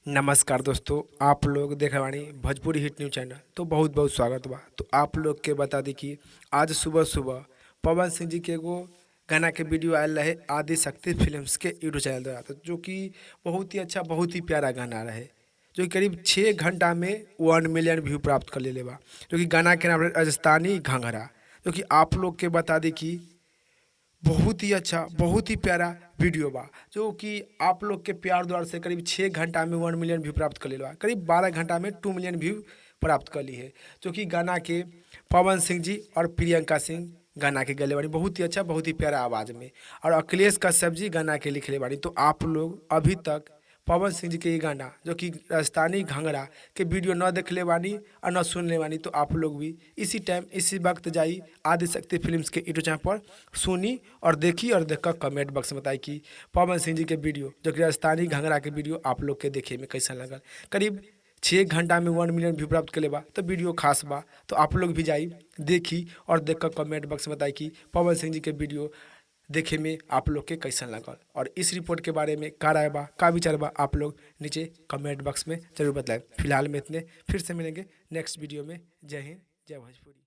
नमस्कार दोस्तों, आप लोग देख बानी भोजपुरी हिट न्यूज चैनल। तो बहुत बहुत स्वागत बा। तो आप लोग के बता दी कि आज सुबह सुबह पवन सिंह जी के एगो गाना के वीडियो आयल रहे आदि शक्ति फिल्म्स के यूट्यूब चैनल द्वारा, तो जो कि बहुत ही अच्छा, बहुत ही प्यारा गाना रहे, जो कि करीब 6 घंटा में 1 मिलियन व्यू प्राप्त कर लेले बा, जो कि गाना के नाम रहे राजस्थानी घाघरा। जो कि आप लोग के बता दी कि बहुत ही अच्छा, बहुत ही प्यारा वीडियो बा, जो कि आप लोग के प्यार द्वार से करीब 6 घंटा में 1 मिलियन व्यू प्राप्त कर लेले बा। करीब 12 घंटा में 2 मिलियन व्यू प्राप्त कर ली है, जो कि गाना के पवन सिंह जी और प्रियंका सिंह गाना के गले बानी, बहुत ही अच्छा, बहुत ही प्यारा आवाज़ में, और अखिलेश कश्यप जी गाना के लिखले बानी। तो आप लोग अभी तक पवन सिंह जी के ये गाना, जो कि राजस्थानी घाघरा के वीडियो न देखले बानी और न सुनले बानी, तो आप लोग भी इसी टाइम, इसी वक्त जाई, आदि शक्ति फिल्म्स के यूट्यूब चैनल पर सुनी और देखी और देखकर कमेंट बॉक्स में बताई कि पवन सिंह जी के वीडियो, जो कि राजस्थानी घाघरा के वीडियो, आप लोग के देखे में कैसा लगल। करीब 6 घंटा में 1 मिलियन व्यू प्राप्त कर बा, तो वीडियो खास बा। तो आप लोग भी जाई, देखी और देखकर कमेंट बॉक्स में बताई कि पवन सिंह जी के वीडियो देखे में आप लोग के कैसन लगल और इस रिपोर्ट के बारे में का राय बा, का विचार बा, आप लोग नीचे कमेंट बॉक्स में जरूर बताएं। फिलहाल में इतने, फिर से मिलेंगे नेक्स्ट वीडियो में। जय हिंद, जय भोजपुरी।